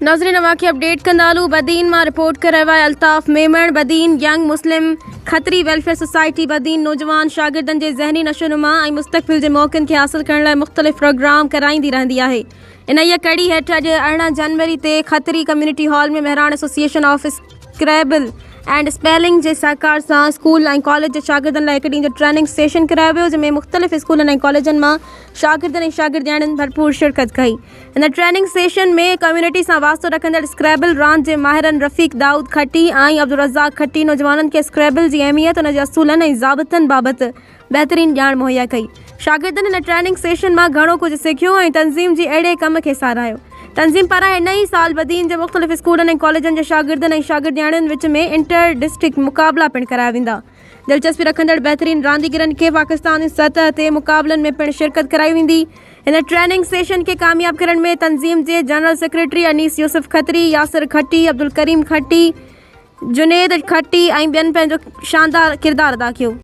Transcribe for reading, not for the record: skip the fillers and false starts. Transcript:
ناظرين اوهان کي اپڊيٽ ڪندا هلون بدين مان رپورٽ ڪري رهيو آهي Altaf Memon Badin young Muslim Khatri welfare society Badin نوجوان شاگردن جي ذهني نشونما ۽ مستقبل جي موقعن کي حاصل ڪرڻ لاء مختلف پروگرام ڪرائيندي رهندي آهي انهيء ڪڙي هيٺ اڄ 18 جنوري تي Khatri community hall ۾ Mehran association of Scrabble and spelling جي سهڪار سان اسڪول ۽ ڪاليج جي شاگردن لاء هڪ ڏينهن جو ٽريننگ سيشن ڪرايو ويو جنهن ۾ مختلف اسڪولن ۽ ڪاليجن مان شاگردن ۽ شاگردياڻين ڀرپور شرڪت ڪئي. هن ٽريننگ سيشن ۾ ڪميونٽي سان واسطو رکندڙ اسڪريبل راند جي ماهرن رفيق دائود کٽي ۽ عبدالرزاق کٽي نوجوانن کي اسڪريبل جي اهميت، ان جي اصولن ۽ ضابطن بابت بهترين ڄاڻ مهيا ڪئي. شاگردن هن ٽريننگ سيشن مان گهڻو ڪجهه سکيو ۽ تنظيم جي اهڙي ڪم کي ساراهيو. تنظيم پاران هن ئي سال بدين جي مختلف اسڪولن ۽ ڪاليجن جي شاگردن ۽ شاگردياڻين وچ ۾ انٽر ڊسٽرڪٽ مقابلا پڻ ڪرايا ويندا. دلچسپي رکندڙ بهترين رانديگرن کي پاڪستاني سطح تي مقابلن ۾ پڻ شرڪت ڪرائي ويندي. هن ٽريننگ سيشن کي ڪامياب ڪرڻ ۾ تنظيم جي جنرل سيڪريٽري انيس يوسف کتري، ياسر کٽي، عبدالڪريم کٽي، جنيد کٽي ۽ ٻين پنهنجو شاندار ڪردار ادا ڪيو.